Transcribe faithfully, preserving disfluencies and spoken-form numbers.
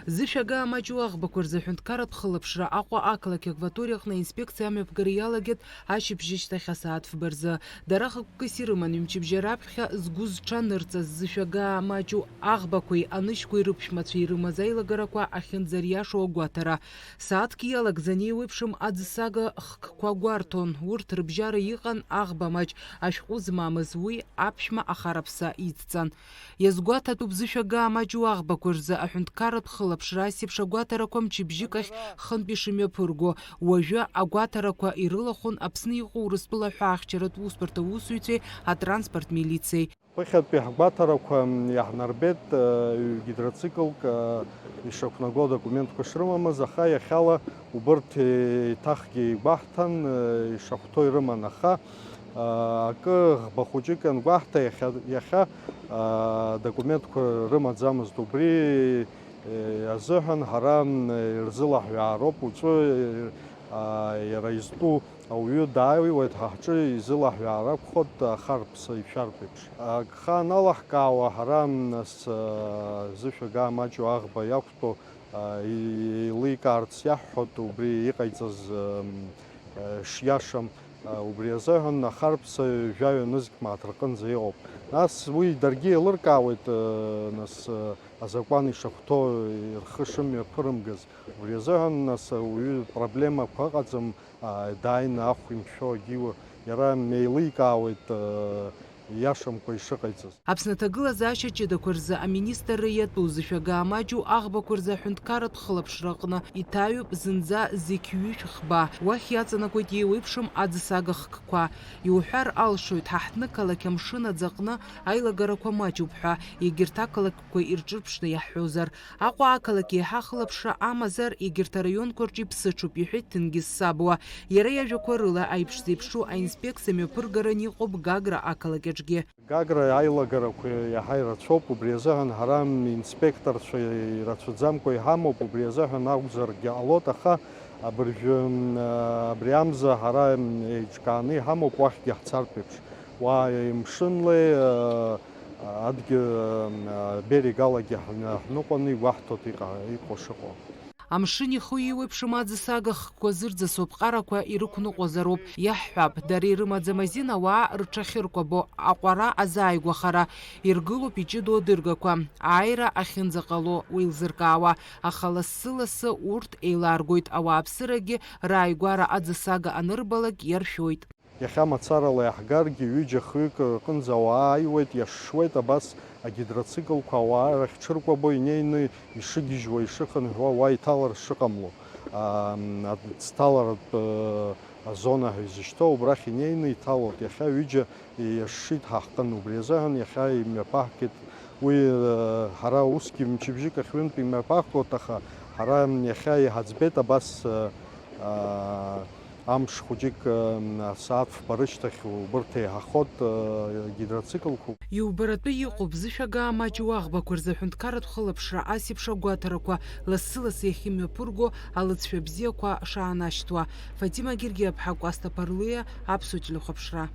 Зышәага амаҷу аӷбақәа рзы аҳәынҭқарратә хылаԥшра Аҟәа ақалақь акваториаҟны аинспекциа амҩаԥгара иалагеит ашьыбжьышьҭахь асааҭ фба рзы. Дара хықәкыс ирыман, ҩымчыбжьа раԥхьа згәы зҽанырҵаз зышәага амаҷу аӷбақәеи анышьқәеи рыԥшәмацәа ирымаз аилагарақәа ахьынӡариашоу агәаҭара. Сааҭк иалагӡан еиуеиԥшым аӡсага хкқәа гәарҭон. Урҭ рыбжьара иҟан аӷба маҷ, ашәҟәы змамыз, уи аԥшәма ахараԥса идҵан. Иазгәаҭатәуп зышәага амаҷу аӷбақәа рзы аҳәынҭқарратә хылаԥшра асеиԥш агәаҭарақәа мчыбжьык ахь хынтә ишымҩаԥырго. Уажәы агәаҭарақәа ирылахәын Аԥсны иҟоу Урыстәыла аҳәаахьчаратә усбарҭа аусзуҩцәеи атранспорт милицеи. Ԥыхьатәи ҳгәаҭарақәа иаҳнарбеит, э, гидроциклк, э, ишақәнаго документқәа шрымамыз, аха иахьала убырҭ еиҭахгьы игәаҳҭан, э, ишахәҭоу ирыман, аха, э, акы ӷба хәыҷык иангәаҳҭа, иахьа, иахьа, э, документқәа рымаӡамызт. Убри, э, азыҳәан ҳара, м, ирзылаҳәаароуп уаҵәы, э, иара изтәу ауаҩы дааиуеит ҳа ҳҿы, изылаҳәаар акәхоит, ахарԥ са ишәарҭеиԥш. Агха аналаҳкаауа, ҳара, нас, зышәага амаҷу аӷба иақәтәоу, еиликаарц иаҳҳәоит убри иҟаиҵаз, шиашам. Убри азыҳәан ахарԥ са жәаҩа нызқь мааҭ рҟынӡа иҟоуп. Нас уи даргьы еилыркаауеит, нас, азакәан ишахәҭоу рхы шымҩаԥырымгаз. Убри азыҳәан, нас, ауаҩы проблемақәа ыҟаӡам, аа, дааины ахә имшәо агьиуа, иара меиликаауеит, аа, иашамкәа ишыҟаиҵаз. Аԥсны аҭагылазаашьа ҷыдақәа рзы аминистрра иатәу зышәага амаҷу аӷбақәа рзы аҳәынҭқарратә хылаԥшра аҟны иҭаҩуп зынӡа зқьҩышә хба. Уахь иаҵанакуеит еиуеиԥшым аӡсага хкқәа. Иуҳәар алшоит, ҳа ҳҭнықалақь амшын аӡаҟны аилагарақәа маҷуп ҳәа, егьырҭ ақалақьқәа ирҿырԥшны иаҳҳәозар. Аҟәа ақалақь еиҳа ахылаԥшра амазар, егьырҭ араионқәа рҿы иԥсыҽуп, иҳәеит Ҭенгиз Сабуа. Иара иажәақәа рыла, аиԥш зеиԥшу аинспекциа мҩаԥыргаран иҟоуп Гагра ақалақь аҿгьы. Гагра аилагарақәа иаҳа ирацәоуп, убри азыҳәан ҳара инспекторцәа ирацәаӡамкәа иҳамоуп, убри азыҳәан акәзаргьы ҟалоит, аха абыржәы, м, абри амза ҳара, м, еиҿкааны иҳамоуп, уахьгьы ҳцартә еиԥш. Уа, мшынлеи, э, адгьыл, э, берег алагьы ҳны-, ҳныҟәаны игәаҳҭоит иҟа-, иҟоу шыҟоу. Амшын ихы иеиуеиԥшым аӡсага хкқәа зырӡасо ԥҟарақәа ирықәныҟәозароуп, иаҳҳәап, дара ирымаӡам азин ауаа рҽахьыркәабо, аҟәара азааигәахара, иргылоуп иҷыдоу адыргақәа, ааира ахьынӡаҟало уеилзыркаауа, аха лассы-лассы урҭ еилааргоит, ауааԥсырагьы рааигәара аӡсага анырбалак иаршәоит. Иахьа мацарала иаҳгаргьы, ҩыџьа-хҩык рҟынӡа ауаа ааиуеит, иашшуеит, абас агидроциклқәа ауаа рахьҽыркәабо инеины ишыгьежьуа, ишыхынҳәуа уа иҭалар шыҟамло, аа, ацҭаларатә, э, азона ҳәа изышьҭоу, убрахь инеины иҭалоит. Иахьа ҩыџьа иашшит ҳа ҳҟын, убри азыҳәан иахьа имҩаԥаҳгеит. Уи, э, ҳара усгьы мчыбжьык ахь ҩынтә имҩаԥаҳгоит, аха ҳара иахьа иҳаӡбеит абас, э, аа, Амш хәыҷык, м, асааҭ фба рышьҭахь убырҭ еиҳахоит, э, гидроциклқәа. Иубаратәы иҟоуп, зышәага амаҷу аӷбақәа рзы аҳәынҭқарратә хылаԥшра асеиԥш агәаҭарақәа лассы-лассы иахьымҩаԥырго алыҵшәа бзиақәа шаанашьҭуа. Фатима Гергиаԥҳа, Кәасҭа Ԥарлиа, Аԥсуа телехәаԥшра.